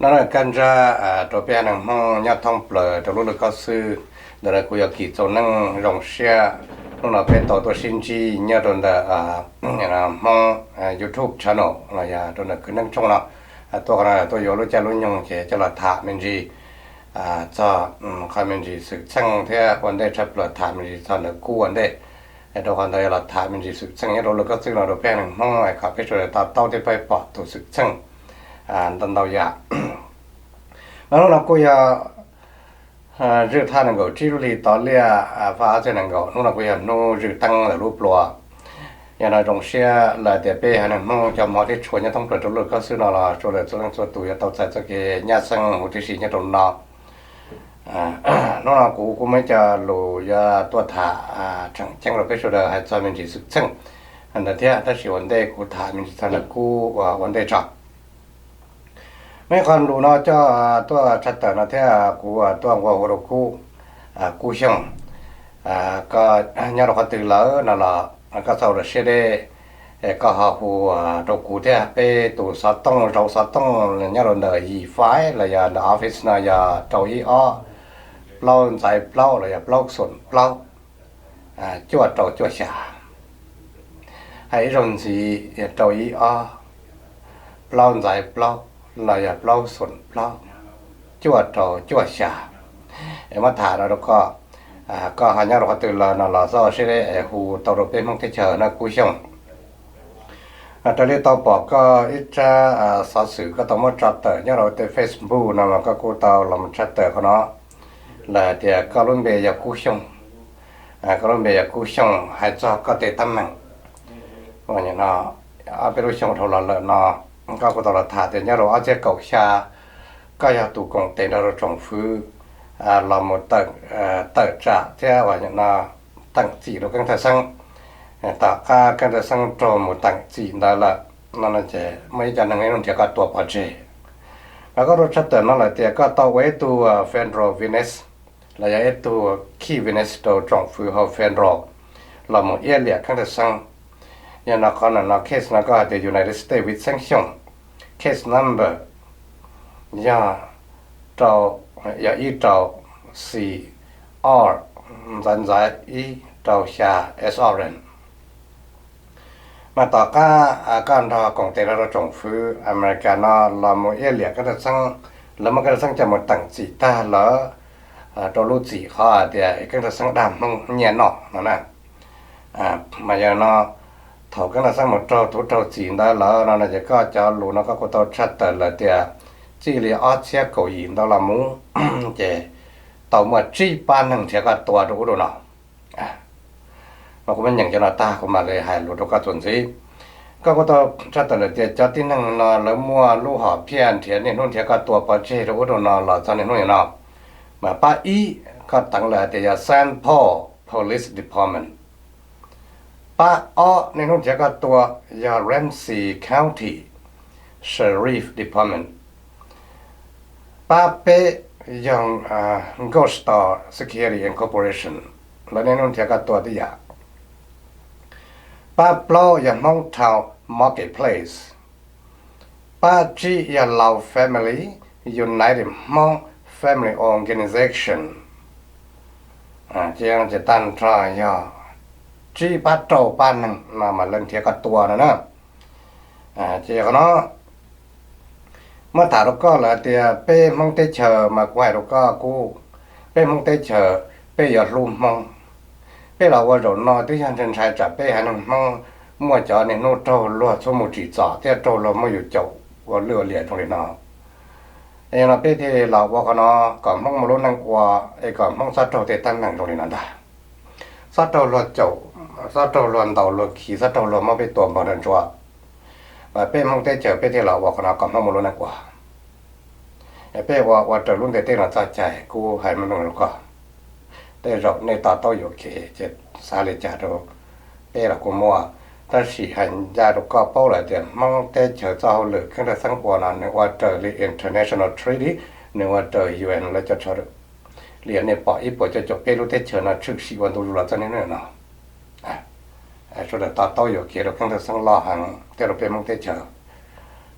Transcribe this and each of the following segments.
No na, kaj ntsab rau peb haiv neeg Hmoob nyob thoob plaws rau lub lwm koj xwb. Ntawm no kuv yog Kim Txaus Neej, zoo siab hnub no peb tau tuaj sib ntsib nyob rau ntawm Hmoob YouTube channel los yog rau ntawm kwv Neeb Tshooj no. Tuaj qhov no tuaj yuav lub caij lub nyoog ces coj los tham me ntsis txog qhov me ntsis xwm txheej thiab ua ntej tshaj plaws tham me ntsis txog ntawm kub ua ntej. Rau qhov ntawd yog los tham me ntsis xwm txheej nyob rau lwm koj xwb no rau peb haiv neeg Hmoob es kom peb sawv daws to taub thiab peb pom tus xwm txheej ntau ntau yam. Mas hnub no kuj yog zwj thaj nees nkaum tsib lub hli tod liaj, faj ob txhiab nees nkaum, hnub no kuj yog hnub zwj teeb ntawm lub pluas. Yog no zoo siab lawm tias peb haiv neeg Hmoob cov Hmoob thiab tshua nyob thoob plaws rau lwm koj xwb no los sawv daws txhua leej txhua tus yuav tau txais txoj kev nyab xeeb huv tib si nyob rau no. Hnub no kuv kuj muaj ib co lus yuav tuaj tham tseem ceeb rau peb sawv daws hais txog me ntsis xwm txheej ntawd thiab, tab sis ua ntej kuv tham me ntsis txog ntawm kub ua ntej tso. Muaj ib qho lus no coj tuaj tshaj tawm no thiab kuv tuaj nqua hu rau kub, Kub Xyooj, koj nyob rau qhov twg lawm no los koj txhob ua siab deb, koj ho hu rau kuv thiab. Peb tus xov tooj, zauv xov tooj nyob rau ntawm yim five los yog ntawm office no yog rau ib ob plaub ntxaiv plaub los yog plaub xoom plaub cuaj rau cuaj xya. Hais ib zaug ntxiv, yog rau ib ob plaub ntxaiv plaub los yog plaub xoom plaub cuaj rau cuaj xya. Es muab tham no rau koj, koj ho nyob rau qhov twg los no los txhob ua siab deb es hu tau rau peb Hmoob teb chaws no Kub Xyooj. Raws li tau pom koj ib tsab xov xwm koj tau muab tso tawm nyob rau tej Facebook no mas koj kuj tau los mus tshaj tawm qhov no, lawv hais tias koj lub npe yog Kub Xyooj. Koj lub npe yog Kub Xyooj, hais txog koj tej teeb meem no ob peb lub xyoo dhau los lawm no, koj kuj tau los tham tias nyob rau ob txhiab kaum xya koj yog tus koom tes nrog rau tsoom fwv los mus tawm tsam thiab uas no teem txim rau Keeb Thawj Xeeb. Tom qab Keeb Thawj Xeeb raug mus teem txim ntawd lawm no ces muaj ib co neeg ib hnub nrhiav koj tua pov tseg. Mas koj tau tshaj tawm no lawm tias koj tau ua ib tug federal witness los yog ib tug key witness rau tsoom fwv hauv federal los mus iab liam Keeb Thawj Xeeb. Yog no qhov no case no koj hais tias United States vim xeeb xyooj, case number yog rau, yog ib rau C R ntxaiv ntxaiv ib rau xya S R N. Mas tom qab koj nrog koom tes nrog rau tsoom fwv Amelikas no los mus iab liam Keeb Thawj Xeeb, lawv muab Keeb Thawj Xeeb coj mus teem txim tag lawm rau lub txim qhov hais tias Keeb Thawj Xeeb dag Hmoob nyiaj noj no na. Mas yog no thaum Keeb Thawj Xeeb mus raug tuv raug txim ntawd lawm no no ces koj cov lus no koj kuj tau tshaj tawm lawm tias txij li ob txhiab kaum yim ntawd los mus ces tau muaj tsib pab neeg nrhiav koj tua rau ub rau no. Mas kuv muab nyeem cov no tag kuv mam li hais lus rau koj txuas ntxiv. Koj kuj tau tshaj tawm lawm tias cov tib neeg no lawv muaj lub hom phiaj nrhiav niaj hnub nrhiav koj tua pov tseg rau ub rau no los txog niaj hnub no. Mas pab ib koj teev lawm hais tias yog Saint Paul Police Department. Pab ob niaj hnub nrhiav koj tua yog Ramsey County Sheriff Department. Pab peb yog Gold Star Security Incorporation, lawv niaj hnub nrhiav koj tua tib yam. Pab plaub yog Hmong Town Marketplace. Pab tsib yog Lao Family United Hmong Family Organization. Ces tag nrho yog tsib pab rau pab neeg no mas lawv nrhiav koj tua no na. Ces qhov no muab tham rau koj lawm tias peb Hmoob teb chaws mas kuv hais rau koj kuj, peb Hmoob teb chaws peb yuav hlub Hmoob. Peb los ua zaum no twb yog ntshai ntshai tsam peb haiv neeg Hmoob muaj cov niaj hnub raug luag txhub mus tsim txom thiab raug luag muab yus caum ua lwj ua liam zoo li no. Es no peb thiaj los ua qhov no kom Hmoob muaj lub neej ua, es kom Hmoob txhob raug tej teeb meem zoo li no ntag. Txhob raug luag caum, txhob raug luag ntaus luag khi, txhob raug luag muab peb tua npog nra ntsuav. Mas peb Hmoob teb chaws peb thiaj los ua qhov no kom Hmoob muaj lub neej ua. Peb ua ua raws lub ntiaj teb no txoj cai, kuv hais meej meej rau koj. Tej zaum nej to taub yuam kev ces xav li cas rau peb los kuj muaj, tab sis hais ncaj rau koj paub lawm tias Hmoob teb chaws txoj hauj lwm Keeb Thawj Xeeb ua no nws ua raws li international treaty, nws ua raws U N lawv cov tsho, li nej pom ib puas cuaj caum peb lub teb chaws no tshwm sim ua ntu zus los txog niaj hnub no. Sawv daws to taub yuam kev rau Keeb Thawj Xeeb loj heev thiab rau peb Hmoob teb chaws,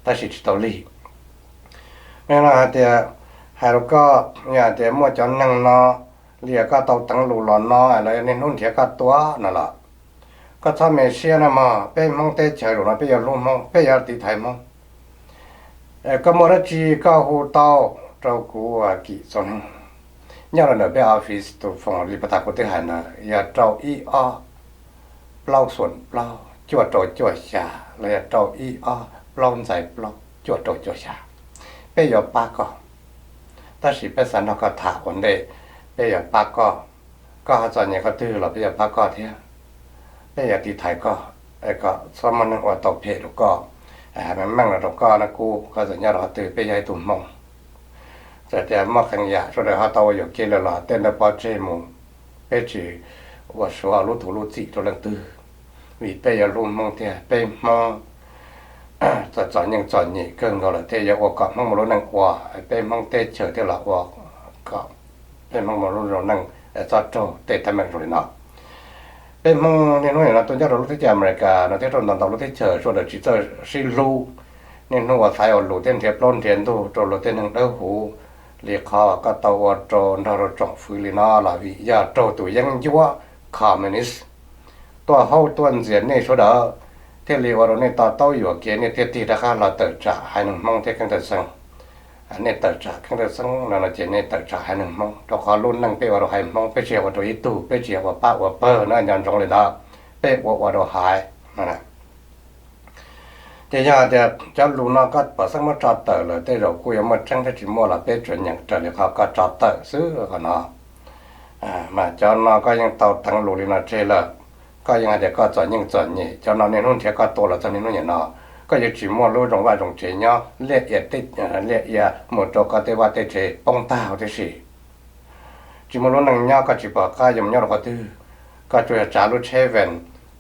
tab sis tsis tau lig. Yog no hais tias, hais rau koj, yog hais tias muaj cov neeg no, li koj tau teev lus los no los yog niaj hnub nrhiav koj tua no los, koj txhob me siab na mog. Peb Hmoob teb chaws zaum no peb yuav hlub Hmoob, peb yuav tiv thaiv Hmoob. Koj muaj dab tsi koj hu tau rau kuv Kim Txoos Neeg nyob rau ntawm peb office tus phone li pas tas kuv twb hais ntawd, yog rau ib ob plaub xoom plaub cuaj rau cuaj xya los yog rau ib ob plaub ntxais plaub cuaj rau cuaj xya. Peb yuav pab koj, tab sis peb xav nrog koj tham ua ntej, peb yuav pab koj. Koj ho txom nyem qhov twg los peb yuav pab koj thiab, peb yuav tiv thaiv koj, kom txhob muaj neeg ua tau phem rau koj. Hais meej meej los rau koj na, kuv koj txawm nyob rau qhov twg peb yog ib tug Hmoob. Txawm tias muaj qee yam sawv daws ho tau ua yuam kev lawm los tej ntawd pov tseg mus, peb tsis ua suav lub txim lub txim rau leej twg, vim peb yuav hlub Hmoob thiab peb Hmoob txom txom nyem txom nyem kawg nkaus lawm thiaj yuav ua kom Hmoob muaj lub neej ua, peb Hmoob teb chaws thiaj los ua kom peb Hmoob muaj lub zoo neej txhob raug tej teeb meem zoo li no. Peb Hmoob niaj hnub nim no tuaj nyob rau lub teb chaws Amelikas no thiab rau ntau ntau lub teb chaws sawv daws tsis txawj sib hlub, niaj hnub ua xaiv ua lus thiab nrhiav plaub nrhiav ntug rau luag tej neeg dawb huv, li qhov koj tau ua rau nrog rau tsoom fwv li no los vim yog raug tus yeeb ncuab communist tuaj haub tuaj ntxias nej sawv daws, thiaj li ua rau nej to taub yuam kev nej thiaj tig rov qab los tawm tsam haiv neeg Hmoob thiab Keeb Thawj Xeeb. Nej tawm tsam Keeb Thawj Xeeb no no ces nej tawm tsam haiv neeg Hmoob, rau qhov lub neej peb ua rau haiv Hmoob, peb tsis yog ua rau ib tug, peb tsis yog ua pab ua pawg no nco ntsoov li ntawd, peb ua ua rau haiv. Ces yog tias cov lus no koj pom xeeb muab tso tawm lawm tej zaum kuj yuav muaj tseeb thiab tsis muaj los peb tsuas nyeem raws li qhov koj tso tawm xwb qhov no. Mas cov no koj yeej tau teev lus li no tseg lawm, koj yeej hais tias koj txom nyem txom nyem, cov no niaj hnub nrhiav koj tua los txog niaj hnub nim no, koj yuav tsis muaj lub zoo vaj zoo tsev nyob, liaj ia, liaj ia mus rau koj tej vaj tej tsev poob tag huv tib si. Tsis muaj lub neej nyob, koj tsis pom qab yuav mus nyob rau qhov twg. Koj tsuas yog tsav lub tsheb van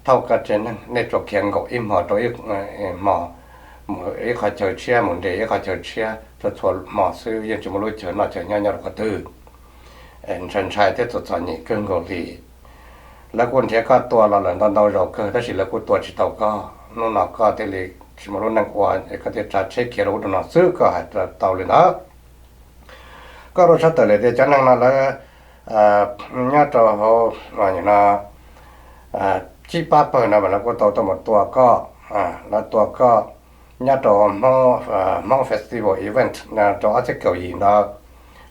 thauj koj tsev neeg, nej tsuas khiav nkaum ib hmo rau ib hmo, mus ib qhov chaw tshiab mus nres ib qhov chaw tshiab txhua txhua hmo xwb, yeej tsis muaj lub chaw noj chaw nyob nyob rau qhov twg. Ntshai ntshai thiab txom txom nyem kawg nkaus li. Lawv kuj nrhiav koj tua los lawm ntau ntau zaus kawg tab sis lawv kuj tua tsis tau koj. Hnub no koj thiaj li tsis muaj lub neej ua, koj thiaj tsav tsheb khiav rau ub rau no xwb, koj hais tau li ntawd. Koj rau sab tawm lawm tias cov neeg no lawv nyob rau hauv no tsib pab pawg no mas lawv kuj tau tuaj mus tua koj, lawv tua koj nyob rau Hmoob Festival Event rau ob txhiab kaum yim ntawd,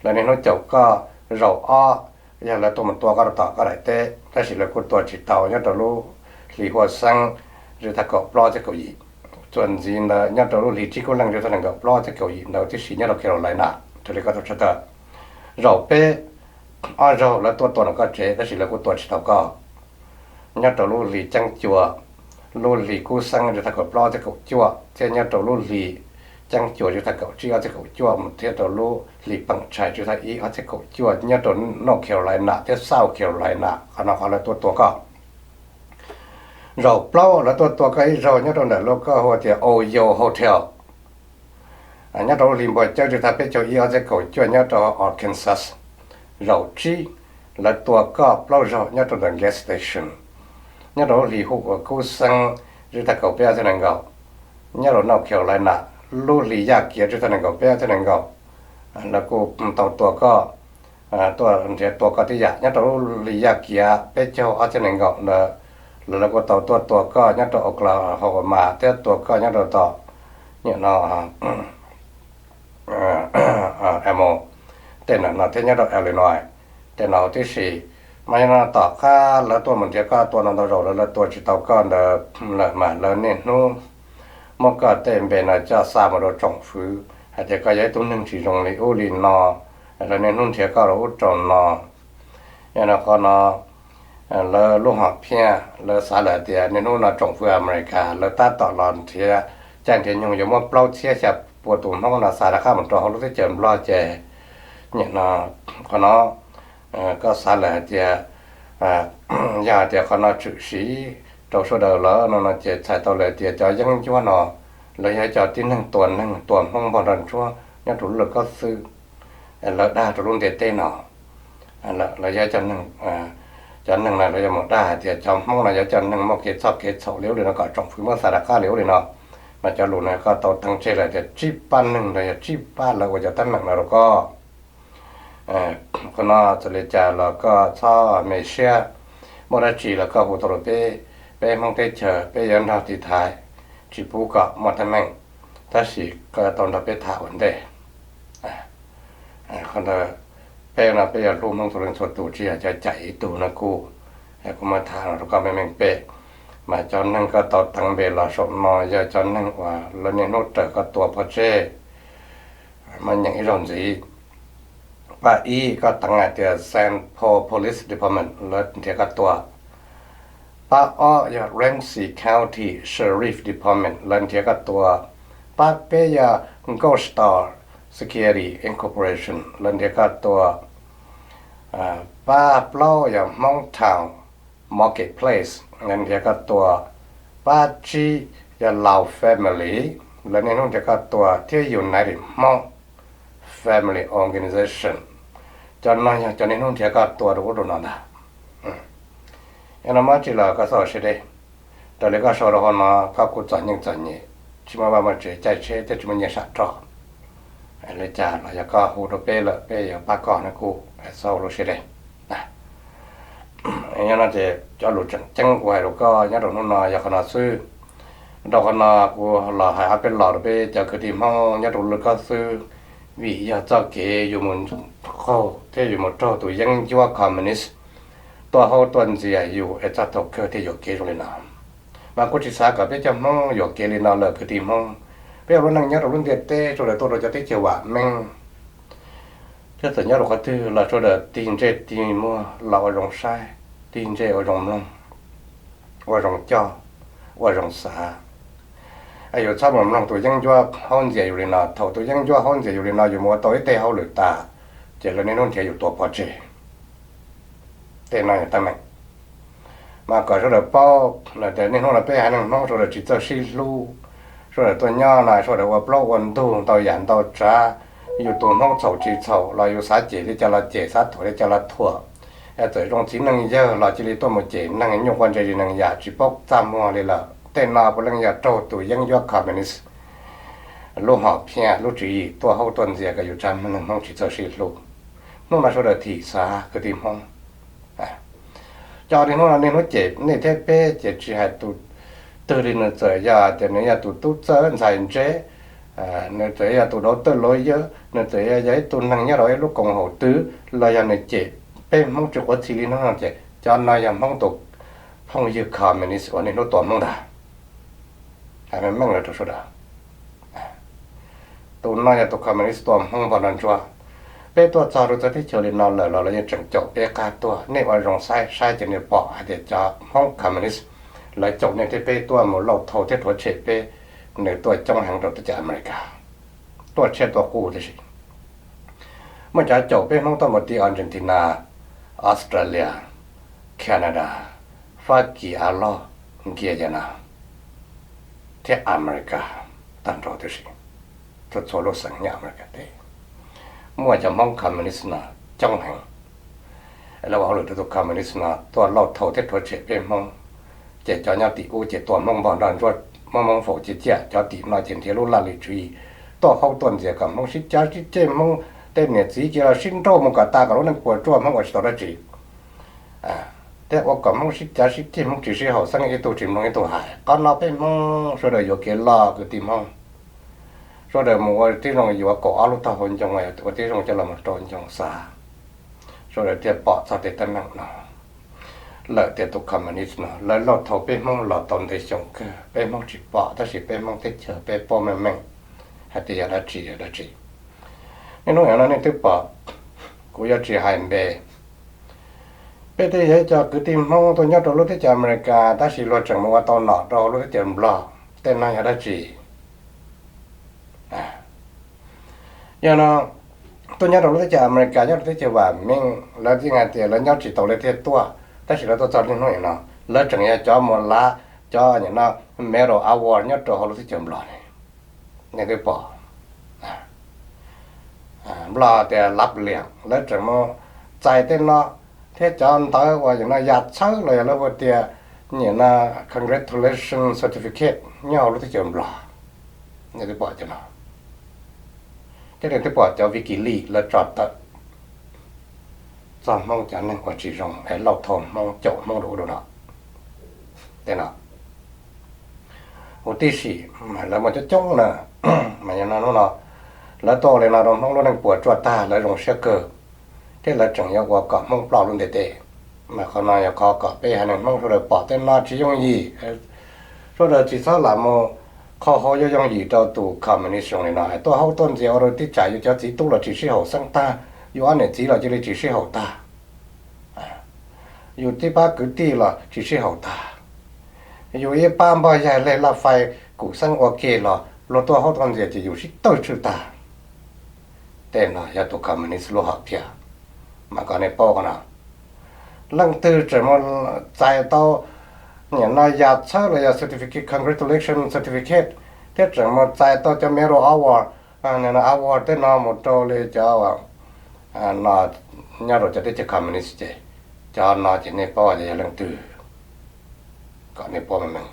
lawv niaj hnub caum koj zaum ob, yog lawv tuaj mus tua koj rau tom koj daim teb, tab sis lawv kuj tua tsis tau nyob rau lub hlis Huaj Xeeb, zib thaj kaum plaub txhiab kaum yim. Txuas ntxiv ntawd nyob rau lub hlis Tsib Kub Leej zib thaj nees nkaum plaub txhiab kaum yim ntawd tib si nyob rau Carolina, raws li koj tau tshaj tawm. Zaum peb, ob zaug lawv tuaj tua ntawm koj tsev tab sis lawv kuj tua tsis tau koj. Nyob rau lub hlis Ceeb Cua, lub hlis Kub Xeeb zib thaj kaum plaub txhiab kaum cuaj, thiab nyob rau lub hlis Ceeb Cua zib thaj kaum tsib ob txhiab kaum cuaj mus thiab rau lub hlis Peem Tshais zib thaj ib ob txhiab kaum cuaj nyob rau North Carolina thiab South Carolina, qhov no qhov lawv tuaj tua koj. Zaum plaub lawv tuaj tua koj ib zaug nyob rau ntawm lub koj hu tias Oyo Hotel, nyob rau lub hlis Npua Cawb zib thaj peb caug ib ob txhiab kaum cuaj nyob rau Arkansas. Zaum tsib, lawv tua koj plaub zaug nyob rau ntawm gas station, nyob rau lub hlis Hu Ua Kub Xeeb zib thaj kaum peb ob txhiab nees nkaum, nyob rau North Carolina. Lub hlis Yaj Kiav zib thaj nees nkaum peb ob txhiab nees nkaum, lawv kuj tau tua koj, tuaj nrhiav tua koj tib yam. Nyob rau lub hlis Yaj Kiav peb caug ob txhiab nees nkaum ntawd, lawv kuj tau tuaj tua koj nyob rau Oklahoma thiab tua koj nyob rau tom, nyob no Amos, tej no no thiab nyob rau Illinois, tej no huv tib si. Mas yog no tom qab lawv tuaj mus nrhiav koj tua no ntau zaus lawv, lawv tua tsis tau koj ntawd lawm mas lawv niaj hnub muab koj tej npe no coj xa mus rau tsoom fwv hais tias koj yog ib tug neeg tsis zoo li ub li no, lawv niaj hnub nrhiav koj rau ub rau no. Yog no qhov no lawv lub hom phiaj lawv xav lawm hais tias niaj hnub no tsoom fwv Amelikas lawv tab tom los nrhiav caij nrhiav nyoog yuav muab plaub txhiab xya pua tus Hmoob no xa rov qab mus rau hauv lub teb chaws Nplog ces, nim no qhov no koj xav lawm hais tias yog hais tias qhov no tshwm sim rau sawv daws lawm no no ces txhais tau lawm tias cov yeeb ncuab no lawv yog cov tib neeg tua neeg tua Hmoob npog nrog ntsuab nyob rau lub lawv kob xwb. Lawv dag rau lub ntiaj teb no, lawv yog cov neeg no lawv yuav mus dag hais tias cov Hmoob no yog cov neeg muaj kev txhoj kev txhaum li ub li no kom tsoom fwv muab xa rov qab li ub li no. Mas cov lus no koj tau teev tseg lawm tias tsib pab neeg los yog tsib pab lawv ua cov teeb meem no rau koj. Qhov no txawm li cas los koj txhob me siab, muaj dab tsi los koj hu tau rau peb. Peb Hmoob teb chaws peb yuav nrog tiv thaiv, tsis pub kom muaj teeb meem, tab sis koj yuav tau nrog peb tham ua ntej. Qhov ntawd, peb no peb yog hlub Hmoob txhua leej txhua tus, tsis yog cov cais ib tug no kuj, kuv muab tham no rau koj meej meej peb. Mas cov neeg koj tau teev npe los saum no yog cov neeg uas lawv niaj hnub raws koj tua pov tseg, mas nyeem ib zaug ntxiv. Pab ib, koj teev hais tias Saint Paul Police Department lawv nrhiav koj tua. Pab ob yog Ramsey County Sheriff Department lawv nrhiav koj tua. Pab peb yog Gold Star Security Incorporation lawv nrhiav koj tua. Pab plaub yog Hmong Town Marketplace lawv nrhiav koj tua. Pab tsib yog Lao Family lawv niaj hnub nrhiav koj tua, thiab United Hmong Family Organization. Cov no yog cov niaj hnub nrhiav koj tua rau ub rau no ntag. Yog no muaj dab tsi los koj txhob ua siab deb. Raws li koj sau rau hauv no, koj kuj txom nyem txom nyem, tsis muaj vaj muaj tsev caij tsheb thiab tsis muaj nyiaj sam roj. Li cas los yog koj hu rau peb lawm peb yuav pab koj no kuj txhob ua lub siab deb. Nyob no ces cov lus tseem ceeb kuv hais rau koj nyob rau hnub no yog qhov no xwb. Rau qhov no kuv los hais ob peb lo rau peb cov kwv tij Hmoob nyob rau lub koj xwb, vim yog txoj kev yus mus qaug thiab yus mus raug tus yeeb ncuab communist tuaj haub tuaj ntxias yus es txog thaum kawg thiaj yuam kev zoo li no. Mas kuv tsis xav kom peb cov Hmoob yuam kev li no lawm kwv tij Hmoob. Peb ua lub neej nyob rau lub ntiaj teb, sawv daws tuaj rau cov teb chaws vam meej, thiab txawm nyob rau qhov twg los sawv daws tig ntsej tig muag los ua zoo saib, tig ntsej ua zoo mloog, ua zoo coj, ua zoo xav. Yus txhob mus mloog tus yeeb ncuab haub ntxias yus li no. Thaum tus yeeb ncuab haub ntxias yus li no yus mus ua tau ib teg hauj lwm tas, ces lawv niaj hnub nrhiav yus tua pov tseg. Tej no yog teeb meem. Mas kom sawv daws paub tias niaj hnub no peb haiv neeg Hmoob sawv daws tsis txawj sib hlub. Sawv daws tuaj nyob no sawv daws ua plaub ua ntug ntau yam ntau tsav. Yus tus Hmoob txhaum tsis txhaum los yus xav cem li cas los cem, xav thuam li cas los thuam. Txawm zoo txiv neej yawg los cia li tuaj mus cem neeg nyuj quav ntse li neeg yam tsis paub txaj muag li lawm. Tej no puav leej yog raug tus yeeb ncuab communist lub hom phiaj lub tswv yim tuaj haub tuaj ntxias kom yus tsab neeg Hmoob tsis txawj sib hlub. Hnub no sawv daws thim xav kwv tij Hmoob. Cov niaj hnub no niaj hnub cem nej thiab peb ces tsis hais tus twg li, nws txawm yog tias nws yog tus tub txawj ntxhais ntse, nws txawm yog tus dauv tawj lawv yawg, nws txawm yog ib tug neeg nyob rau ib lub koom haum twg los yog nws cem peb Hmoob tsis quav txhia li hnub no ces cov no yog Hmoob tus phooj ywg communist uas niaj hnub tua Hmoob ntag. Hais meej meej los rau sawv daws, tus no yog tus communist tua Hmoob npog nrog ntsuab. Peb tuaj txog rau txawv teb chaws li no lawm los lawv yeej tseem caum peb qab tuaj. Nej ua zoo saib saib ces nej pom hais tias cov Hmoob communist lawv caum nej thiab peb tuaj mus lauj thau thiab rhuav tshem peb, nws tuaj coob heev rau teb chaws Amelikas, tuaj tshiab tuaj qub tib si. Muaj cov caum peb Hmoob tuaj mus ti Argentina, Australia, Canada, Fab Kis, a loj nkias yam no, thiab Amelikas tag nrho tib si, txhua txhua lub xeev nyob Amelikas teb. Muaj cov Hmoob communist no coob heev. Lawv ua hauj lwm rau tus communist no tuaj lauj thau thiab rhuav tshem peb Hmoob. Ces cov nyob tim ub ces tua Hmoob npog nrog ntsuab, muab Hmoob faus ciaj ciaj, cov tim no ces nrhiav lub laj lim tswv yim tuaj haub tuaj ntxias kom Hmoob sib cav sib ceg, Hmoob tej niam txiv cia los sib nrauj mus kom tas kom lub neej puas tsuaj, Hmoob ua tsis tau dab tsi. Thiab ua kom Hmoob sib cav sib ceg, Hmoob tsis sib haum xeeb, ib tug tsis mloog ib tug hais. Qhov no peb Hmoob sawv daws yuav kev loj kwv tij Hmoob. Sawv daws mus ua tib zoo yuav kaum ob lub taub hau ncoo, ua tib zoo coj los mus rau ncoo xav, sawv daws thiaj pom txog tej teeb meem no lawm tias tus communist no lawv lauj thau peb Hmoob los tau ntev xyoo kawg, peb Hmoob tsis pom tab sis peb Hmoob teb chaws peb paub meej meej hais tias yog dab tsi yog dab tsi. Niaj hnub no nej twb pom, kuv yuav tsis hais npe. Peb twb yog ib co kwv tij Hmoob tuaj nyob rau lub teb chaws Amelikas tab sis luag tseem mus ua tau nom rau lub teb chaws Nplog, tej no yog dab tsi? Yog no, tuaj nyob rau lub teb chaws Amelikas, nyob rau teb chaws vam meej, lawv yeej hais tias lawv nyob tsis taus lawv thiaj tuaj, tab sis lawv tuaj txog niaj hnub no, lawv tseem yog cov mus lav cov nim no medal award nyob rau hauv lub teb chaws Nplog ne. Nej twb pom, Nplog tias lav pliam, lawv tseem mus txais tej no thiab cov ntawv uas nim no yam txhawb los yog lawv hu tias nim no congratulation certificate nyob hauv lub teb chaws Nplog. Nej twb pom cov no, thiab nej twb pom cov Wikileaks lawv tso tawm txog Hmoob cov neeg uas tsis zoo es lauj thau Hmoob, caum Hmoob rau ub rau no. Tej no huv tib si mas lawv muaj coob coob na. Mas yog no hnub no lawv tuaj ua li no rau Hmoob lub neej puas tsuaj tag, lawv zoo siab kawg, thiab lawv tseem yuav ua kom Hmoob ploj lub ntiaj teb. Mas qhov no yog qhov kom peb haiv neeg Hmoob sawv daws pom tej no tsis yooj yim. Sawv daws tsis txhob lam mus qhau hau yooj yooj yim rau tus communist zoo li no, tuaj haub tuaj ntxias ua rau tib tsam yus cov txiv tub los tsis sib haum xeeb tag, yus ob niam txiv los cia li tsis sib haum tag, yus tib pab kwv tij los tsis sib haum tag, yus ib pab npoj yaig lej laj fais kum xeeb ua ke los luag tuaj haub tuaj ntxias ces yus sib tawg tswj tag. Tej no yog tus communist lub hom phiaj. Mas kom nej paub qhov no, leej twg tseem mus txais tau nim no yam txhawb los yog certificate, congratulation certificate, thiab tseem mus txais tau cov medal, award, award tej no mus rau li cov no nyob rau cov teb chaws communist ces cov no ces nej paub tias yog leej twg. Kom nej paub meej meej,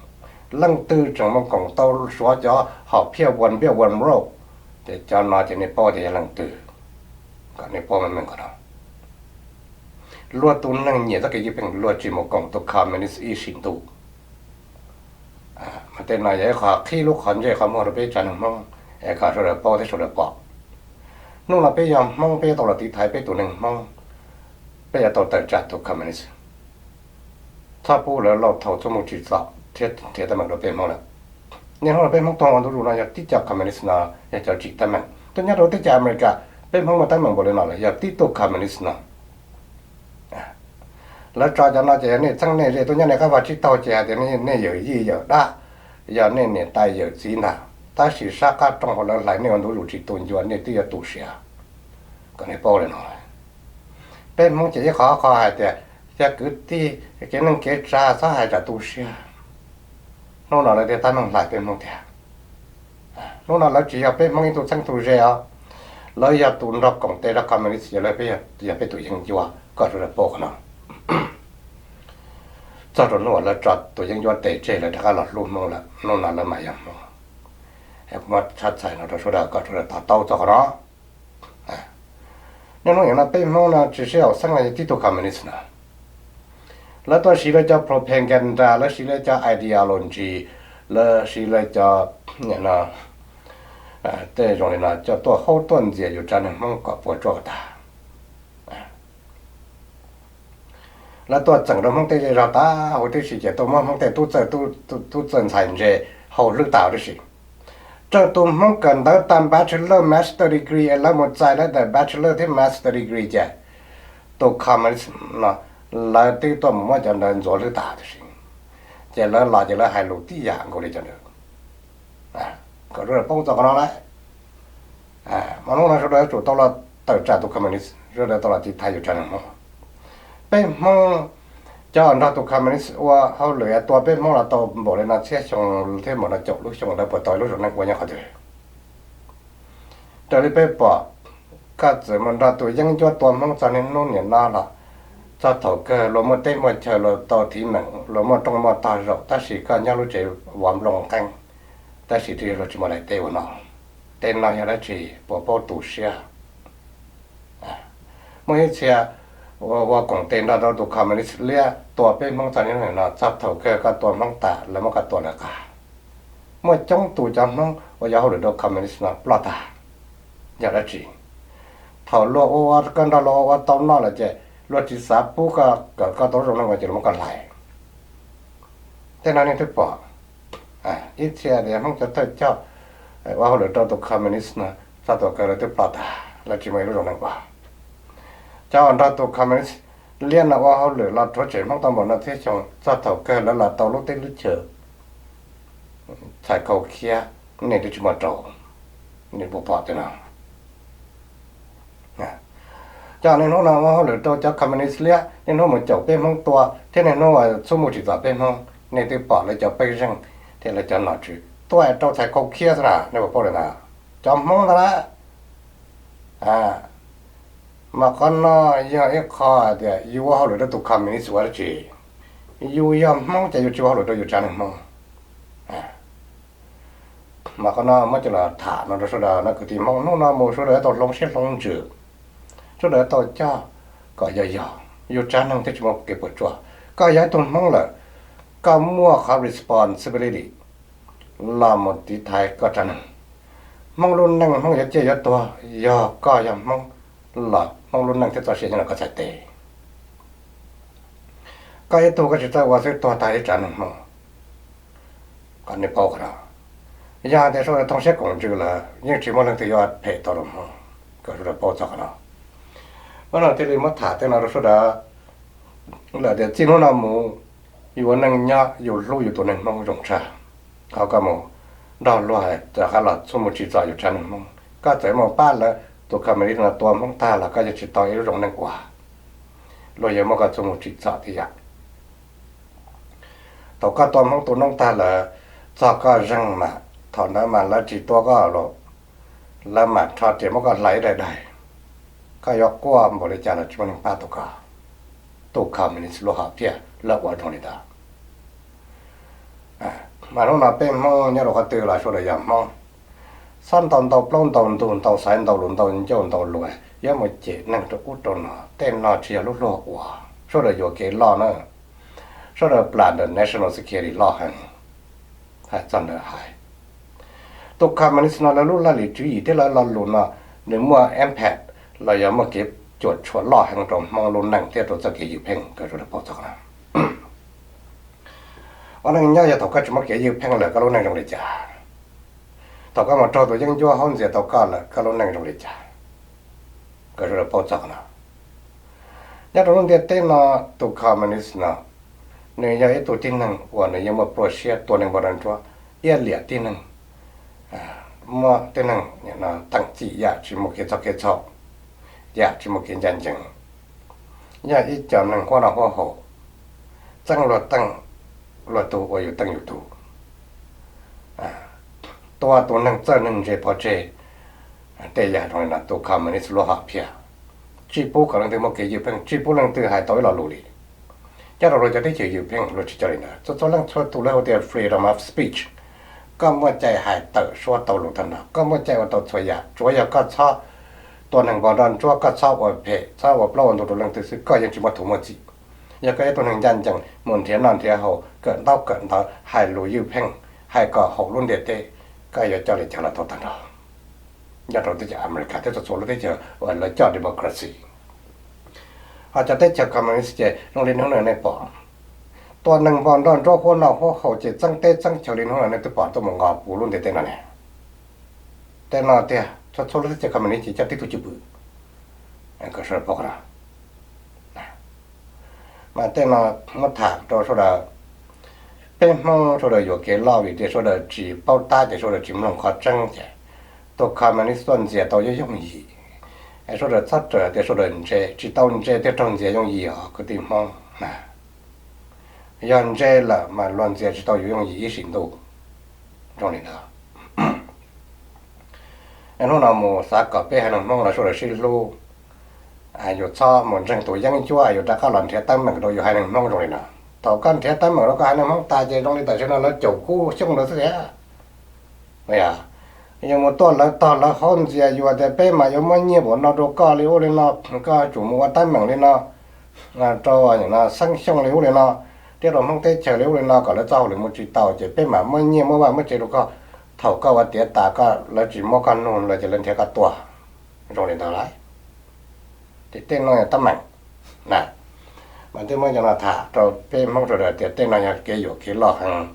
leej twg tseem mus koom tau Suav cov hom phiaj one Belt one Road, ces cov no ces nej paub tias yog leej twg. Kom nej paub meej meej qhov no. Luag tus neeg nyiam txoj kev ywj peem luag tsis mus koom tus communist ib sim ntuj. Mas tej no yog ib qho qhib lub qhov ntsej qhov muag rau peb tsav neeg Hmoob es kom sawv daws paub thiab sawv daws pom. Hnub no peb yog Hmoob peb yuav tau los tiv thaiv peb tus neeg Hmoob, peb yuav tau tawm tsam tus communist, txhob pub lawv lauj thau txuj mus tsim txom thiab nrhiav teeb meem rau peb Hmoob lawm. Niaj hnub no peb Hmoob tuaj ua ntu zus no yog tib co communist no yog cov tsim teeb meem. Tuaj nyob rau teb chaws Amelikas peb Hmoob muaj teeb meem npaum li no lawm yog tib tug communist no. Lawv tso cov no ces yog nej txheeb nej ze tuaj nyob nej qab vaj tsib taug ces hais tias nej yawm yij yawm dab, yog nej niam tais yawm txiv ntag, tab sis sab qab rooj hauv lawv hlais nej ua ntu zus tsis tu ncua nej twb yuav tu siav. Kom nej paub li no, peb Hmoob ces ib qho qho hais tias cov kwv tij kev neej kev tsav txhob hais tsam tu siab. Hnub no lawv thiaj tab meeg hlais peb Hmoob tiag. Hnub no lawv tsis yog peb Hmoob ib tug txheeb tug ze os, lawv yog tus nrog koom tes nrog communist, yog peb tus yeeb ncuab, kom sawv daws paub qhov no. Txog rau hnub uas lawv tso tus yeeb ncuab tes tseg lawv rov qab los hlub Hmoob lawm, hnub no lawv mam yog Hmoob. Kuv muab tshaj txhais no rau sawv daws kom sawv daws to taub txog qhov no. Niaj hnub no peb Hmoob no tsis sib haum xeeb los yog tib tug communist no. Lawv tuaj siv lawv cov propaganda, lawv siv lawv cov ideology, lawv siv lawv cov tej zoo li no coj tuaj haub tuaj ntxias yus tsav neeg Hmoob kom puas tsuaj tag. Lawv tuaj txeem rau Hmoob tej zej zog tag huv tib si ces tuaj muab Hmoob tej tub txawj ntxhais ntse hau hlwb tas huv tib si. Raws tus Hmoob kawm ntawv tag bachelor, master degree es lawv mus txais lawv daim bachelor thiab master degree ces tus communist no lawv twb tuaj mus muab cov ntawd ntxuav hlwb tas tib si. Ces lawv los ces lawv hais lus tib yam nkaus li cov ntawd. Kom sawv daws paub txog qhov no lawm. Mas hnub no sawv daws yuav tsum tau los tawm tsam tus communist, sawv daws tau los tiv thaiv yus tsav neeg Hmoob. Peb Hmoob, cov uas nrog tus communist ua hauj lwm tua peb Hmoob los tau npaum li no txhiab xyoo thiab npaum no caum lub xyoo lawv puas tau ib lub zoo neej ua nyob qhov twg? Raws li peb pom, koj txawm mus nrog tus yeeb ncuab tua Hmoob txog niaj hnub niam no los, txog thaum kawg luag muaj teb muaj chaw, luag tau thim meem, luag muaj rooj muaj tog zaum, tab sis koj nyob lub tsev vov nplooj qeeb, tab sis twb yog luag tsis muaj daim teb ua noj. Tej no yog dab tsi? Puas paub tu siab? Muaj ib txhia ua koom tes nrog rau tus communist liab tua peb Hmoob txog niaj hnub no, txog thaum kawg koj tua Hmoob tas lawv muab koj tua lawv qab. Muaj coob tus cov Hmoob uas yuav hauj lwm rau communist no ploj tag. Yog dab tsi? Thaum luag ua, koj nrog luag ua ua tau noj lawm ces luag tsis xav pub koj, kom koj tau zoo neej ua ces luag muab koj hlais. Tej no nej twb pom. Ib txhia tias Hmoob cov thawj coj ua hauj lwm rau tus communist no, txog thaum kawg lawv twb ploj tag, lawv tsis muaj ib lub zoo neej ua. Cov uas nrog tus communist liab no ua hauj lwm los rhuav tshem Hmoob tau npaum no txhiab xyoo, txog thaum kawg lawv los tau lub teb lub chaw txhais khau khiab, nej twb tsis muaj rau. Nej puas pom tej no? Cov niaj hnub no ua hauj lwm rau cov communist liab, niaj hnub mus caum peb Hmoob tua thiab niaj hnub txhub mus tsim txom peb Hmoob, nej twb pom lawv cov pej xeem thiab lawv cov nom tswv tuaj rau txhais khau khiab xwb na, nej puas paub li ntawd? Cov Hmoob ntag na. Mas qhov no yog ib qho hais tias yus ua hauj lwm rau tus communist ua dab tsi? Yus yog Hmoob ces yus tsis ua hauj lwm rau yus tsav neeg Hmoob. Mas qhov no muab coj los tham no rau sawv daws no, kwv tij Hmoob, hnub no mus sawv daws tau hloov siab hloov ntsws, sawv daws tau coj kom yog yog yus tsav neeg thiaj tsis muaj kev puas tsuaj. Koj yog ib tug Hmoob lawm, koj muaj qhov responsibility los mus tiv thaiv koj tsav neeg. Hmoob lub neej Hmoob yuav ciaj yuav tuag, yog koj yog Hmoob los Hmoob lub neej thiab txoj sia nyob ntawm koj txhais tes. Koj ib tug koj tsis txawj ua xwb tuag tag ib tsav neeg Hmoob. Qhov nej paub qhov no, yog hais tias sawv daws thooj siab koom ntsws lawm yeej tsis muaj leej twg yuav phem tau rau Hmoob. Kom sawv daws paub txog qhov no. Hnub no thiaj li muab tham tej no rau sawv daws lawm tias txij hnub no mus yus ua neej nyob yus hlub yus tus neeg Hmoob zoo tshaj. Qhov koj mus nrog luag rov qab los txhob mus tsim txom yus tsav neeg Hmoob. Koj txawm mus pab lawv tus communist no tua Hmoob tag los koj yeej tsis tau ib lub zoo neej ua. Luag yuav muab koj txhob mus tsim txom tib yam. Thaum koj tua Hmoob tua noob tag lawm, txog koj zeeg mas thaum ntawd mas lawv tsis tua koj los, lawv mam rho riam muab koj hlais ib daim daim. Koj yuav quaj npaum li cas los tsis muaj neeg pab tau koj. Tus communist lub hom phiaj lawv ua zoo li ntawd. Mas hnub no peb Hmoob nyob rau qhov twg los sawv daws yog Hmoob, txhob ntau ntau plaub ntau ntug ntau xaiv ntau lus ntau ncauj ntau lus yuav mus cem neeg rau ub rau no. Tej no tsis yog lub luag ua. Sawv daws yuam kev loj na, sawv daws plam ntawm national security loj heev. Hais txog ntawd hais, tus communist no lawv lub laj lim tswv yim thiab lawv lo lus no nws muaj impact los yog muaj kev cuam tshuam loj heev rau Hmoob lub neej thiab rau txoj kev ywj pheej. Kom sawv daws paub txog qhov no. Ua neej nyob yog thaum koj tsis muaj kev ywj pheej lawm koj lub neej zoo li cas? Thaum koj mus raug tus yeeb ncuab haub ntxias tau koj lawm koj lub neej zoo li cas? Kom sawv daws paub txog qhov no. Nyob rau lub ntiaj teb no, tus communist no nws yog ib tug tib neeg uas nws yeej muaj pluaj siab tua neeg npog nroj ntsuab, iab liam tib neeg, muab tib neeg teem cim yam tsis muaj kev txhaum kev txhaum, yam tsis muaj kev ncaj ncees. Yog ib co neeg huab noj huab haus, txeeb luag teej luag tug ua yus teej yus tug, tua tus neeg txawj neeg ntse pov tseg. Tej yam zoo li no tus communist lub hom phiaj, tsis pub kom leej twg muaj kev ywj pheej, tsis pub leej twg hais tau ib lo lus li. Nyob rau luag cov teb chaws ywj pheej luag tsis coj li ntawd. Txhua txhua leej txhua tus lawv hu tias freedom of speech. Koj muaj cai hais tawm suab tau lus tag nrho, koj muaj cai ua tau txhua yam, tsuav yog koj txhob tua neeg npog nroj ntsuab, koj txhob ua phem, txhob ua plaub ua ntug rau leej twg xwb koj yeej tsis muaj thuv muaj txim. Yog koj ib tug neeg ncaj ncees mus nrhiav noj nrhiav haus, kawm ntaub kawm ntawv, hais lus ywj pheej, hais kom haum lub ntiaj teb, koj yuav coj li cas los tau tag nrho. Nyob rau teb chaws America thiab txhua txhua lub teb chaws uas lawv coj democracy. Ho cov teb chaws communist ces zoo li hnub no nej pom, tua neeg npog nroj ntsuab huab noj huab haus ces txeeb teb txeeb chaw li hnub no nej twb pom tuaj mus nqos puv lub ntiaj teb no ne. Tej no tiag txhua txhua lub teb chaws communist ces coj tib tug cwj pwm. Mas tej no muab tham rau sawv daws, peb Hmoob sawv daws yuam kev loj vim tias sawv daws tsis paub tab ces sawv daws tsis mloog qhov tseeb ces tus communist tuaj ntxias tau yooj yooj yim. Es sawv daws txhob raws tias sawv daws ntse, tsis tau ntse thiaj raug ntxias yooj yim os kwv tij Hmoob na. Yog ntse lawm mas luag ntxias tsis tau yus yooj yim ib sim ntuj. Zoo li ntawd. Hnub no mus xav kom peb haiv neeg Hmoob los sawv daws sib hlub. Yus txhob mus ntseeg tus yeeb ncuab yus rov qab los nrhiav teeb meem rau yus haiv neeg Hmoob zoo li no. Thaum koj nrhiav teeb meem rau koj haiv neeg Hmoob tas ces zoo li tam sim no lawv caum kub xyooj ntawd xwb tiag. Yog yus mus tuaj lawv tog lawv haub ntxias yus tias peb mas yuav muab nyiaj npaum no rau koj li ub li no, koj tsum mus ua teeb meem li no rau Xeeb Xyooj li ub li no, thiab rau Hmoob teb chaws li ub li no kom lawv txoj hauj lwm mus tsis tau ces peb mam muab nyiaj muab vaj muab tsev rau koj. Thaum koj ua tiav tas koj lawv tsis muab koj nug lawm ces lawv nrhiav koj tua. Zoo li ntawd lauj. Ces tej no yog teeb meem na. Mas twb muab cov no tham rau peb Hmoob sawv daws tias tej no yog kev yuam kev loj heev,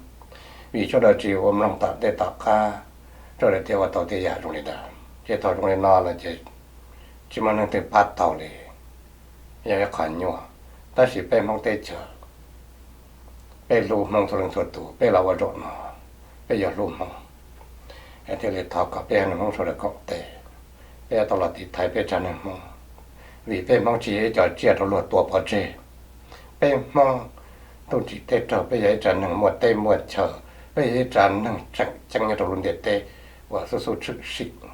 vim sawv daws tsis ua mloog tom ntej tom qab, sawv daws thiaj ua tau tej yam zoo li ntawd. Ces thaum zoo li no lawm ces tsis muaj neeg twg pab tau li, yog ib qho nyuaj. Tab sis peb Hmoob teb chaws, peb hlub Hmoob txhua leej txhua tus, peb los ua zaum no, peb yuav hlub Hmoob. Thiaj li thov kom peb haiv neeg Hmoob sawv daws koom tes, peb yuav tau los tiv thaiv peb tsav neeg Hmoob, vim peb Hmoob tsis yog ib co tsiaj rau luag tua pov tseg. Peb Hmoob ntuj tsim tej raug, peb yog ib tsav neeg muaj teb muaj chaw, peb yog ib tsav neeg tseem ceeb nyob rau lub ntiaj teb uas xub xub tshwm sim.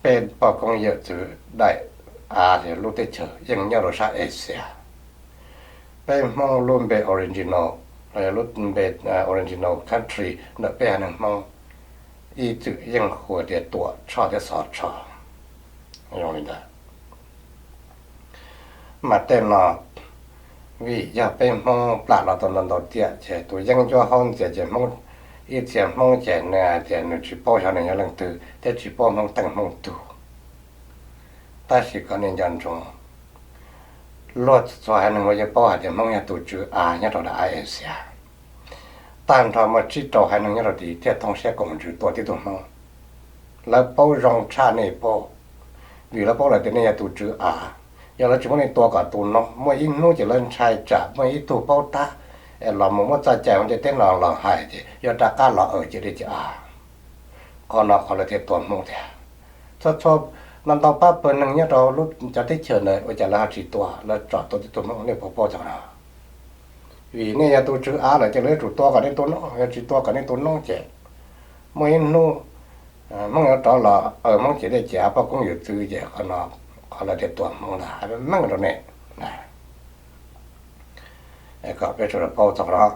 Peb poj koob yawm txwv daim av lub teb chaws yeej nyob rau sab Asia. Peb Hmoob lub npe original, los yog lub npe original country ntawm peb haiv neeg Hmoob ib txwm yeej hu tias Tuam Tshoj thiab Xov Tshoj zoo li ntawd. Mas tej no vim yog peb Hmoob plam los tau ntau ntau tiam ces tus yeeb ncuab haub ntxias ces Hmoob, ib txhia Hmoob ces nws hais tias nws tsis paub xyov nws yog leej twg thiab tsis paub Hmoob teej Hmoob tug. Tab sis kom nej nco ntsoov, luag txhua haiv neeg uas yeej paub hais tias Hmoob yog tus tswv av nyob rau daim av Axias. Tag nrho muaj tsib rau haiv neeg nyob rau tid thiaj thooj siab koom ntsws tua tib tug Hmoob. Lawv paub zoo tshaj nej paub, vim lawv paub lawm tias nej yog tus tswv av. Yog lawv tsis muab nej tua kom tu noob, muaj ib hnub ces lawv ntshai tsam muaj ib tug paub tab es los mus muab txoj cai hauv ntiaj teb no los hais ces yuav rov qab los aws ciam dej ciam av. Qhov no qhov lawv thiaj tua Hmoob tiag. Txhua txhua, ntau ntau pab pawg neeg nyob rau lub cov teb chaws ntawd ua cas lawv ho tsis tua, lawv tsom tua tib tug Hmoob, nej puas paub txog no? Vim nej yog tus tswv av lawm ces lawv yuav tsum tua kom nej tu noob, yog tsis tua kom nej tu noob ces muaj ib hnub Hmoob yuav rov los aws Hmoob ciam dej ciam av, poj koob yawm txwv ces qhov no qhov lawv thiaj tua Hmoob ntag, hais meej rau nej. Kom peb sawv daws paub txog qhov no.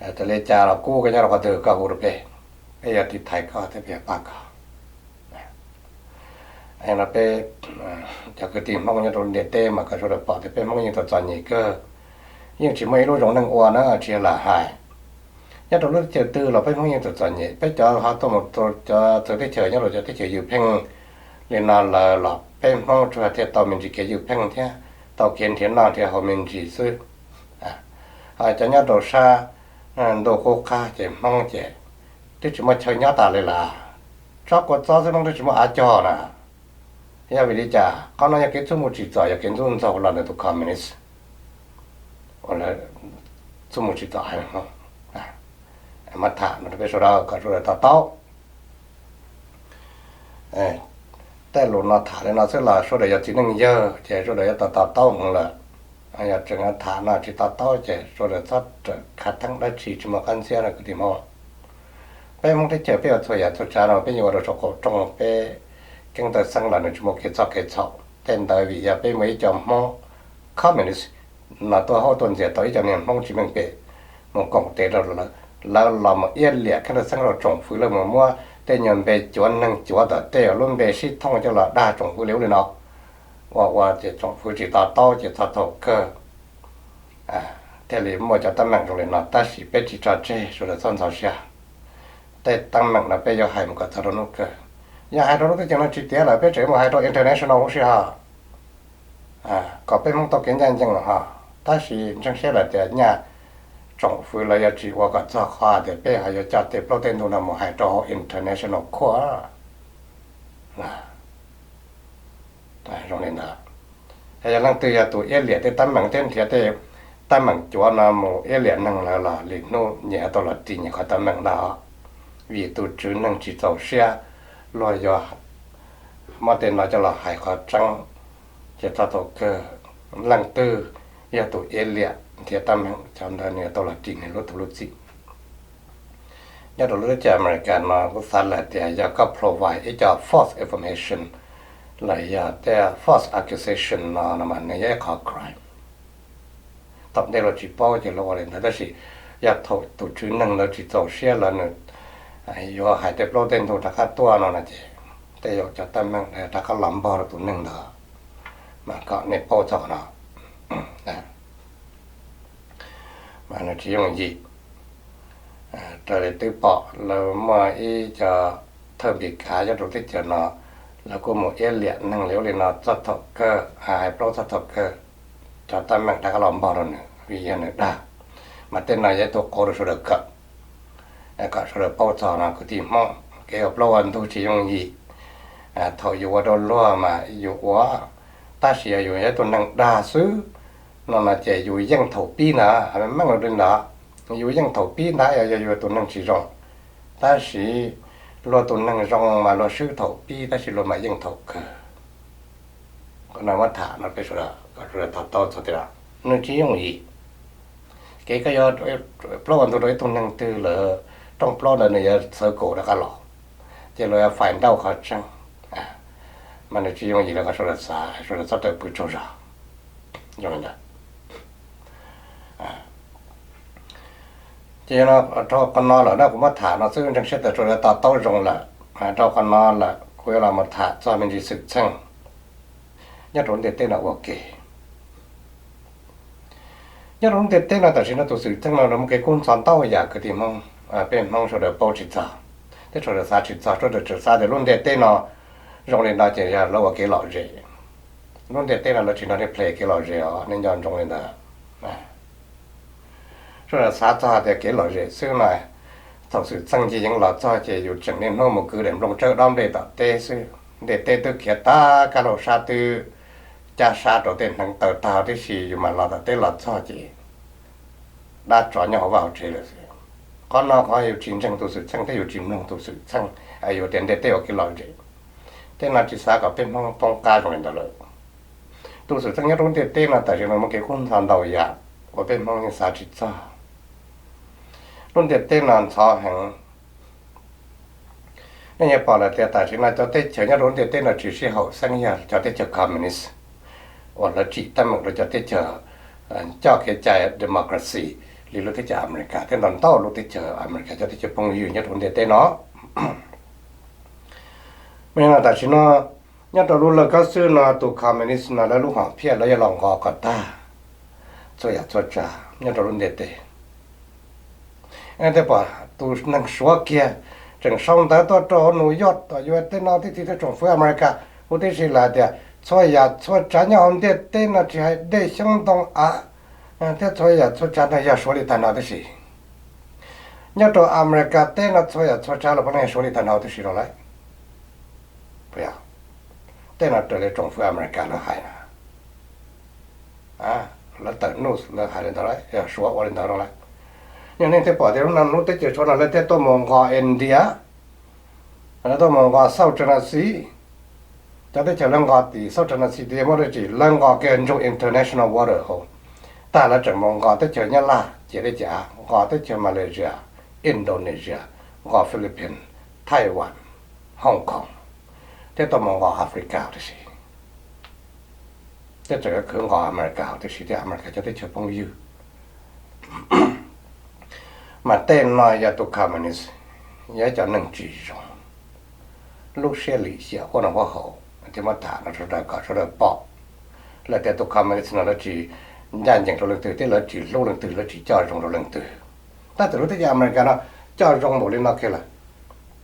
Txawm li cas los kub koj nyob rau qhov twg koj hu rau peb, peb yuav tiv thaiv koj thiab peb yuav pab koj. No peb cov kwv tij Hmoob nyob rau lub ntiaj teb mas kom sawv daws pom tias peb Hmoob yeej txom txom nyem kawg, yeej tsis muaj ib lub zoo neej ua na tsis yog lam hais. Nyob rau lub teb chaws twg los peb Hmoob yeej txom txom nyem, peb cov ho tuaj mus rau cov txawv teb chaws nyob rau cov teb chaws ywj pheej li no lawm los peb Hmoob tsuas thiaj tau me ntsis kev ywj pheej thiab tau kev nrhiav noj nrhiav haus me ntsis xwb. Ho cov nyob rau sab ntuj qub qab ces Hmoob ces twb tsis muaj chaw nyob tas li lawm, tsob kua txob xwb Hmoob twb tsis muaj av cog na. Yog vim li cas? Qhov no yog kev txuj mus tsim txom, yog kev ntxub ntxaug los ntawm tus communist uas lawv txuj mus tsim txom haiv neeg Hmoob. Muab tham no rau peb sawv daws kom sawv daws to taub. Tej lus no tham li no xwb los sawv daws yog txiv neej yawg ces sawv daws yuav to to taub heev lawm. Yog tseem tham no tsis to taub ces sawv daws txhob rawm khav theeb dab tsi tsis muaj qab ntxhiab rau kwv tij Hmoob. Peb Hmoob teb chaws peb ua txhua yam txhua tsav no peb yeej ua rau saum qaum rooj peb keeb tawj xeeb los nws tsis muaj kev txhoj kev txhaum. Tej ntawd vim yog peb muaj ib co Hmoob communist no tuaj haub tuaj ntxias tau ib co niag Hmoob tsis meej pem mus koom tes rau lawv, lawv los mus iab liam keeb tawj xeeb rau tsoom fwv, lawv mus muab tej nyuag npe cuav neeg cuav tom tej uas lub npe sib thooj coj los dag tsoom fwv li ub li no. Ua ua ces tsoom fwv tsis to taub ces txog thaum kawg thiaj li muaj cov teeb meem zoo li no. Tab sis peb tsis tso tseg, sawv daws txhob ntxhov siab. Tej teeb meem no peb yuav hais mus kom txog rau hnub kawg. Yog hais rau lub teb chaws no tsis tiav lawm peb tseem mus hais rau international huv si ho, kom peb Hmoob tau kev ncaj ncees ho. Tab sis ntseeg siab lawm tias nyaj tsoom fwv lawv yuav tsis ua kom txog qhov tias peb ho yuav coj tej plaub tej ntug no mus hais rau hauv international court. Zoo li ntawd, yog leej twg yog tus iab liam tej teeb meem thiab nrhiav tej teeb meem cuav no mus iab liam neeg lawm los lwm hnub nyias tau los ris nyias qhov teeb meem ntag. Vim tus tswv neeg tsis txaus siab luag yuav muab tej no coj los hais qhov tseeb, ces txog thaum kawg leej twg yog tus iab liam nrhiav teeb meem cov ntawd nws yuav tau los ris nws lub tug lub txim. Nyob rau lub teb chaws America no kuv xav lawm tias yog koj provide ib co false information los yog tej false accusation no no mas nws yog ib qhov crime. Thaum ntej luag tsis paub ces luag ua li ntawd, tab sis yog thaum tus tswv neeg ntawd tsis txaus siab los nws yuav hais tej plaub tej ntug rov qab tuaj no no ces tej zaum cov teeb meem rov qab los npog rau tus neeg ntawd. Mas kom nej paub txog qhov no, mas nws tsis yooj yim. Raws li twb pom lawv muaj ib co thawj npis kav nyob rau teb chaws no, lawv kuj mus iab liam neeg li ub li no txog thaum kawg, hais plaub txog thaum kawg, cov teeb meem rov qab los npog rau nws vim yog nws dag. Mas tej no yog ib tug qauv rau sawv daws kawm, kom sawv daws paub txog no kwv tij Hmoob, kev ua plaub ua ntug tsis yooj yim. Thaum yus ua rau luag mas yus ua, tab sis yog yus yog ib tug neeg dag xwb no no ces yus yeej thaum pib ntag, meej li ntawd, yus yeej thaum pib ntag yog yus tus neeg tsis zoo. Tab sis luag tus neeg zoo mas luag swb thaum pib tab sis luag mam yeej thaum kawg. Qhov no muab tham no peb sawv daws kom sawv daws to taub txog tias nws tsis yooj yim. Kev koj yuav plaub ua ntug rau ib tug neeg twg lawm, rooj plaub ntawd nws yuav txhawv kaum rov qab los, ces luag yuav find out qhov tseeb. Mas nws tsis yooj yim los kom sawv daws xav, sawv daws txhob rawm pw tsaug zog. Zoo li ntawd. Ces no rau qhov no lawm na, kuv muab tham no xwb, ntseeg siab tias sawv daws to taub zoo lawm. Rau qhov no lawm kuv yuav los mus tham txog me ntsis xwm txheej nyob rau lub ntiaj teb no ua ke. Nyob rau lub ntiaj teb no tam sim no tus xwm txheej no nws muaj kev kub ntxhov ntau yam kwv tij Hmoob, peb Hmoob sawv daws paub tsis txog, thiab sawv daws xav tsis txog, sawv daws tseem xav tias lub ntiaj teb no zoo li no ces yog lawv ua kev lom zem. Lub ntiaj teb no lawv tsis nrog nej play kev lom zem os, nej nco ntsoov li ntawd. Sawv daws xav txog tias kev lom zem xwb no, thaum xwm txheej ncig yeev los txog ces yus tseem niaj hnub mus kwv daim nplooj tsawb dob nplej tom teb xwb. Ntiaj teb twb khiav tag, kaj laug sab twb cab sab rau tej hneev taw tag tib si, yus mam los tom teb los txog ces dab tsov nyob hauv vaj hauv tsev lawm xwb. Qhov no qhov yus tsis ntseeg tus xwm txheej thiab yus tsis mloog tus xwm txheej, yus tias ntiaj teb ua kev lom zem. Tej no tsis xav kom peb Hmoob poob qab zoo li ntawd lawm. Tus xwm txheej nyob rau lub ntiaj teb no tam sim no muaj kev kub ntxhov ntau yam uas peb Hmoob yeej xav tsis txog. Lub ntiaj teb no ntxhov heev. Nej yuav pom lawm tias tam sim no cov teb chaws nyob rau lub ntiaj teb no tsis sib haum xeeb yog cov teb chaws communist uas lawv tsim teeb meem rau cov teb chaws coj kev cai democracy li lub teb chaws Amelikas thiab ntau ntau lub teb chaws Amelikas cov teb chaws phooj ywg nyob rau lub ntiaj teb no. Mas yog no tam sim no nyob rau lub lawj kab xwb no tus communist no lawv lub hom phiaj lawv yuav los nqos kom tag txhua yam txhua tsav nyob rau lub ntiaj teb. Tej pom tus neeg Suav kiag tseem sau ntawv tuaj rau New York tom U S tej no tib txhia teb tsoom fwv Amelikas huv tib si lawm hais tias txhua yam txhua tsav nyob hauv ntiaj teb no tsis hais dej xyoob ntoo av thiab txhua yam txhua tsav ntawd yog Suav li tag nrho tib si. Nyob rau Amelikas teb no txhua yam txhua tsav los puav leej yog Suav li tag nrho tib si no lauj. Tej no raws li tsoom fwv Amelikas lawv hais na. Lawv tawm news lawv hais li ntawd lauj, yog Suav ua li ntawd no lauj. Yog nej thiaj pom tias lub no lub teb chaws Suav no lawv thiaj tuaj mus nqos India, lawv tuaj mus nqos South China Sea. Cov teb chaws lawv nqos tim South China Sea tias muaj dab tsi, lawv nqos kiag ntsoog international water hauv. Tag lawv tseem mus nqos teb chaws Nyab Laj ciam teb ciam av, nqos teb chaws Malaysia, Indonesia, nqos Philippines, Taiwan, Hong Kong, thiab tuaj mus nqos Africa tib si. Thiab tseem yuav khwv nqos Amelikas tib si thiab, Amelikas cov teb chaws phooj ywg. Mas tej no yog tus communist, yog ib cov neeg tsis zoo, lub siab lim hiam huab noj huab haus, thiaj muab tham no sawv daws kom sawv daws pom lawm tias tus communist no lawv tsis ncaj ncees rau leej twg thiab lawv tsis hlub leej twg, lawv tsis coj zoo rau leej twg. Tab sis lub teb chaws Amelikas no coj zoo npaum li no kiag lawm,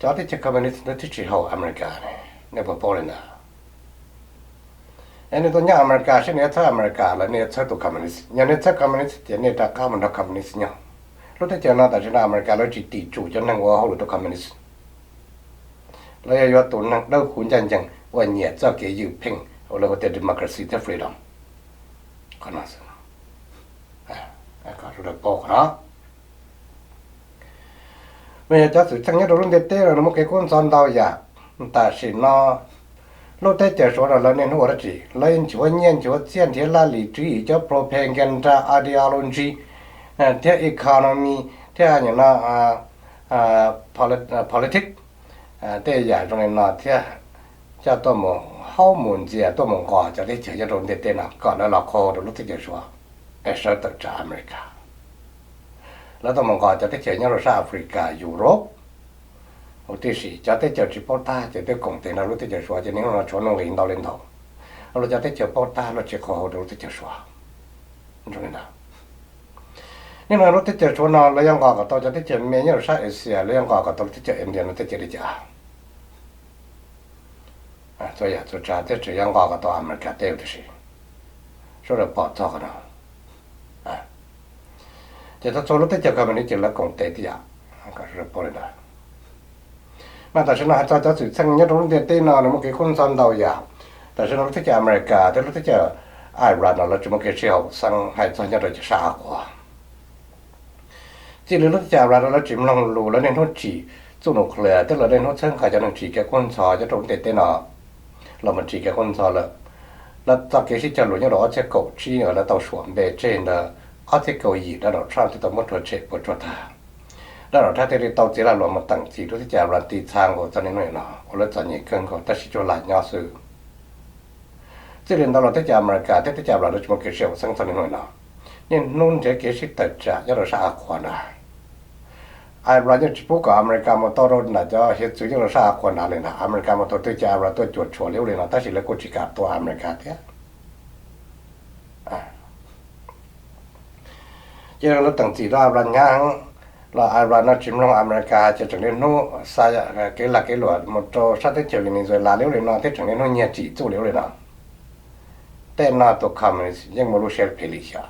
cov teb chaws communist lawv thiaj tsis haum Amelikas ne. Nej puas paub li ntawd? Es nej tuaj nyob Amelikas saib nej yuav txhawb Amelikas los nej yuav txhawb tus communist? Yog nej txhawb communist ces nej rov qab mus nrog communist nyob. Lub teb chaws no tam sim no Amelikas lawv tsis tim tsum cov neeg ua hauj lwm rau communist. Lawv yog yuav tus neeg dawb huv ncaj ncees uas nyiam txoj kev ywj pheej uas lawv hu tias democracy thiab freedom. Qhov no xwb, kom sawv daws paub qhov no. Mas yog cov xwm txheej nyob rau lub ntiaj teb no nws muaj kev kub ntxhov ntau yam. Tam sim no lub teb chaws Suav no lawv niaj hnub ua dab tsi? Lawv nchuav nyiaj nchuav txiaj nrhiav laj lim tswv yim cov propaganda, ideology, thiab economy, thiab nim no politics, tej yam zoo li no thiab coj tuaj mus haub mus ntxias tuaj mus nqos cov teb chaws nyob rau ntiaj teb no kom lawv los qhuas rau lub teb chaws Suav es sawv tawm tsam Amelikas. Lawv tuaj mus nqos cov teb chaws nyob rau sab Africa, Europe huv tib si. Cov teb chaws tsis paub tab ces twb koom tes nrog lub teb chaws Suav ces niaj hnub no tshuav nuj nqis ntau li ntau. Los cov teb chaws paub tab luaj tsis qhuas hauv rau lub teb chaws Suav. Zoo li ntawd, niaj hnub lub teb chaws Suav no lawv yuav nqos kom tau cov teb chaws me nyob rau sab Asia, lawv yuav nqos kom tau lub teb chaws India no teb chaws li cas? Txhua yam txhua tsav teb tseem yuav nqos kom tau Amelikas teb huv tib si. Sawv daws pom txog qhov no. Ces txhua txhua lub teb chaws communist ces lawv koom tes tib yam. Kom sawv daws paub li ntawd. Mas tam sim no hais txog cov xwm txheej nyob rau lub ntiaj teb no nws muaj kev kub ntxhov ntau yam. Tam sim no lub teb chaws Amelikas thiab lub teb chaws Iran no lawv tsis muaj kev sib haum xeeb hais txog nyob rau sab av qhuav. Txij li lub teb chaws Iran no lawv tsis mloog lus, lawv niaj hnub tsim txuj nuclear thiab lawv niaj hnub txhawb nqa cov neeg ris kev kub ntxhov nyob rau lub ntiaj teb no los mus ris kev kub ntxhov lawm. Lawv txoj kev sib cog lus nyob rau ob txhiab kaum tsib uas lawv tau suam npe tseg ntawd, ob txhiab kaum yim Donald Trump thiaj tau muab rhuav tshem puas tsuaj tag. Donald Trump thiaj li tau txiav lag luam mus teem txim rau lub teb chaws Iran txij txha nkaus txog niaj hnub no uas lawv txom nyem kawg nkaus tab sis tsuas lam nyob xwb. Txij li ntawd los teb chaws Amelikas thiab teb chaws Iran lawv tsis muaj kev sib haum xeeb txog niaj hnub no. Niaj hnub nrhiav kev sib tawm tsam nyob rau sab av qhuav ntag. Iran yeej tsis pub kom Amelikas mus tau rau nram cov hiav txwv yeej rau sab av qhuas nrad li ntag. Amelikas mus thaum twg ces Iran tuaj cuam tshuam li ub li no, tab sis lawv kuj tsis kam tua Amelikas thiab. Ces lawv teem txim rau Iran hnyav heev los Iran no tsis mloog Amelikas ces tseem niaj hnub xa kev lag kev luam mus rau sab teb chaws Venezuela li ub li no thiab tseem niaj hnub nyiag tsim txuj li ub li no. Tej no tus communist yeej muaj lub siab phem lim hiam,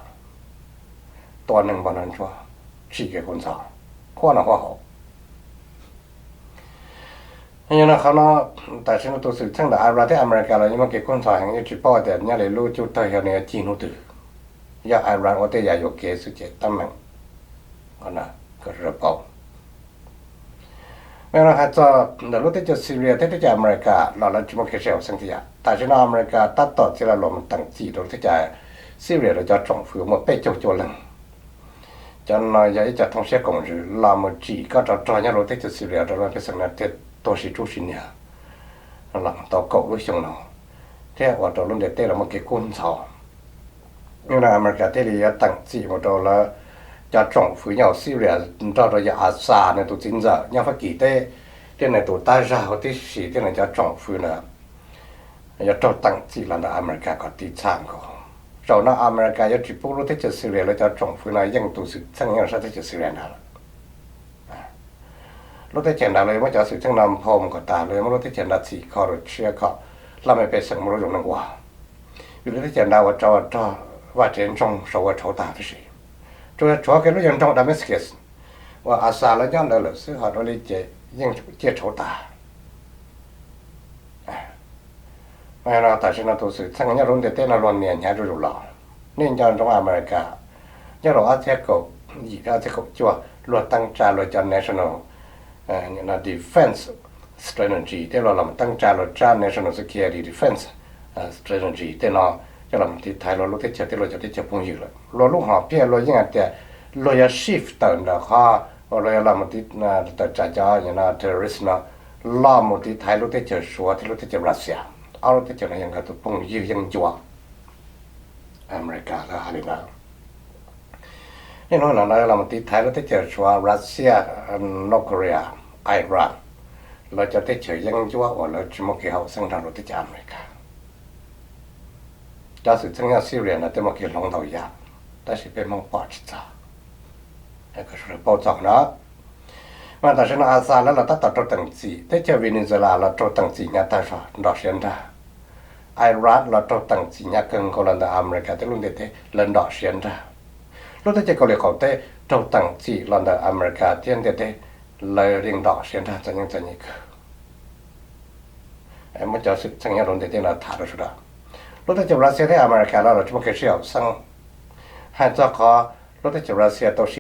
tua neeg npog nrog ntsuag, tsim kev kub ntxhov, huab no huab hauv. Yog no qhov no, tam sim no tus xwm txheej ntawm Iran thiab Amelikas los yeej muaj kev kub ntxhov heev, yeej tsis paub tias nyob li lub cub tawg yog nws yuav cig hnub twg, yog Iran ua tej yam yuam kev xwb ces teeb meem. Qhov no kom sawv daws paub. Mas no hais txog ntawm lub teb chaws Syria thiab teb chaws Amelikas los lawv tsis muaj kev sib haum xeeb thiab yam. Tam sim no Amelikas tab tom txia lo lus mus teem txim rau lub teb chaws Syria rau cov tsoom fwv muaj peb caug cuaj leeg. Cov no yog ib co thooj siab koom ntsws los mus tsim kob tsov rog nyob rau lub teb chaws Syria rau lub pej xeem no thiaj tuag sib tsub sib niag los tau kaum lub xyoo no, thiab ua rau lub ntiaj teb los muaj kev kub ntxhov. Yog no Amelikas thiaj li yuav teem txim mus rau lawv cov tsoom fwv nyob hauv Syria nrog rau yawg Assad nws tus txiv ntxawm nyob Fab Kis teb, thiab nws tus tab zag huv tib si thiab nws cov tsoom fwv ntawd yuav raug teem txim los ntawm Amelikas kom tiv txha nkaus. Zaum no Amelikas yuav tsis pub lub teb chaws Syria lawv cov tsoom fwv no yeej tus xwm txheej nyob sab teb chaws Syria ntawd lawm. Lub teb chaws ntawd lawv yuav muab cov xwm txheej no nphoo mus kom tas, lawv yuav muab lub teb chaws ntawd txhim kho rau tshiab kom laj mej pej xeem muaj lub zoo neej ua. Vim lub teb chaws ntawd ua tsov ua rog, vaj tsev ntsoog saum ua tshauv tag tib si. Tsuas yog tshuav kiag lub yawg nroog Damascus uas Assad lawv nyob ntawd lawm xwb, ho dua li ces yeej ciaj tshauv tag. Mas yog no tam sim no tus xwm txheej nyob rau lub ntiaj teb no luag nias hnyav zuj zus los. Nej nco ntsoov Amelikas nyob rau ob txhiab kaum yim thiab ob txhiab kaum cuaj luag teeb tsa luag cov National Defense Strategy thiab luag los teeb tsa luag tsab National Security Defense Strategy tej no coj los tiv thaiv luag lub teb chaws thiab luag cov teb chaws phooj ywg lawm. Luag lub hom phiaj luag yeej hais tias luag yuav shift tawm ntawm qhov uas luag yuav los tawm tsam cov terrorist no los mus tiv thaiv lub teb chaws Suav thiab lub teb chaws Russia. Ob lub teb chaws no yog nkawd tus phooj ywg yeeb ncuab. Amelikas lawv hais li ntawd. Niaj hnub no lawv los tiv thaiv lub teb chaws Suav, Russia, North Korea, Iran, lawv cov teb chaws yeeb ncuab uas lawv tsis muaj kev haum xeeb nrog rau teb chaws Amelikas. Cov xwm txheej nyob Syria ntawd twb muaj kev hloov ntau yam, tab sis peb Hmoob pom tsis txog. Kom sawv daws paub txog qhov no. Mas tam sim no Assad lawv los tab tom raug teem txim, teb chaws Venezuela los raug teem txim hnyav tag zog nrog siab nrag. Iraq los raug teem txim hnyav kawg nkaus los ntawm Amelikas thiab lub ntiaj teb, lawv nrog siab nrag. Lub teb chaws Kaus Lim qaum teb raug teem txim los ntawm Amelikas thiab ntiaj teb, lawv yeej nrog siab nrag txom nyem txom nyem kawg. Muab cov xwm txheej nyob rau ntiaj teb no tham rau sawv daws. Lub teb chaws Russia thiab Amelikas los los tsis muaj kev sib haum xeeb. Hais txog qhov lub teb chaws Russia tau siv